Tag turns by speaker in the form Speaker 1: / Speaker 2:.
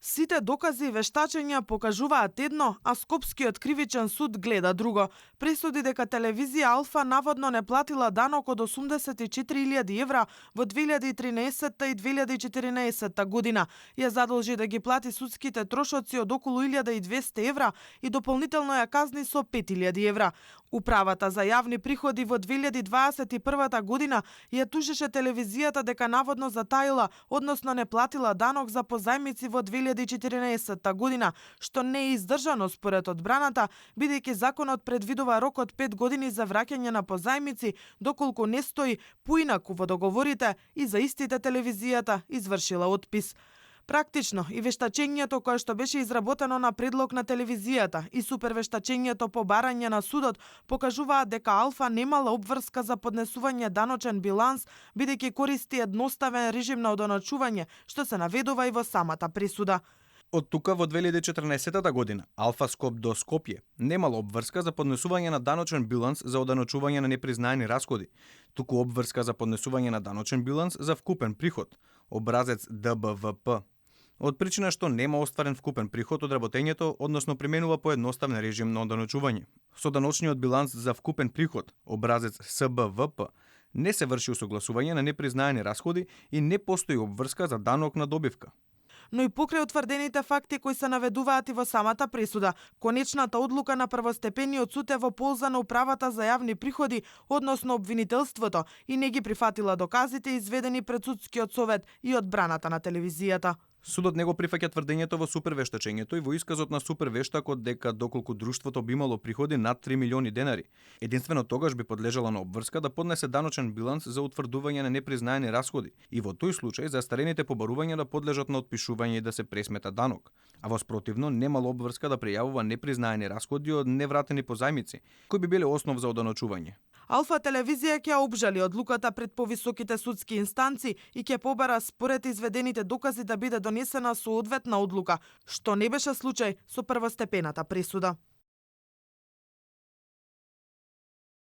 Speaker 1: Сите докази и вештачења покажуваат едно, а Скопскиот кривичен суд гледа друго. Пресуди дека телевизија Алфа наводно не платила данок од 84.000 евра во 2013 и 2014 година. Ја задолжи да ги плати судските трошоци од околу 1200 евра и дополнително ја казни со 5000 евра. Управата за јавни приходи во 2021 година ја тужеше телевизијата дека наводно затаила, односно не платила данок за позајмици во 2014 година, што не е издржано според одбраната, бидејќи законот предвидува рок од 5 години за враќање на позајмици, доколку не стои поинаку во договорите и за истите телевизијата извршила отпис. Практично и вештачењето кое што беше изработено на предлог на телевизијата и супервештачењето по барање на судот покажуваат дека Алфа немала обврска за поднесување даночен биланс, бидејќи користи едноставен режим на одоначување, што се наведува и во самата присуда.
Speaker 2: Од тука во 2014 година Алфа Скоп до Скопје немало обврска за поднесување на даночен биланс за одоначување на непризнаени расходи, туку обврска за поднесување на даночен биланс за вкупен приход, образец ДБВП. Од причина што нема остварен вкупен приход од работењето, односно применува поедноставен режим на одоначување. Со даночниот биланс за вкупен приход, образец СБВП, не се врши усогласување на непризнаени расходи и не постои обврска за данок на добивка.
Speaker 1: Но и покрај утврдените факти кои се наведуваат и во самата пресуда, конечната одлука на првостепениот суд е во полза на управата за јавни приходи, односно обвинителството, и не ги прифатила доказите изведени пред судскиот совет и одбраната на телевизијата.
Speaker 2: Судот не го прифаќа тврдењето во супервештачењето и во исказот на супервештакот дека доколку друштвото би имало приходи над 3 милиони денари, единствено тогаш би подлежало на обврска да поднесе даночен биланс за утврдување на непризнаени расходи и во тој случај застарените побарувања да подлежат на отпишување и да се пресмета данок, а во спротивно немало обврска да пријавува непризнаени расходи од невратени позајмици, кои би биле основ за одоначување.
Speaker 1: Алфа телевизија ќе обжали одлуката пред повисоките судски инстанци и ќе побара според изведените докази да биде донесена соодветна одлука, што не беше случај со првостепената пресуда.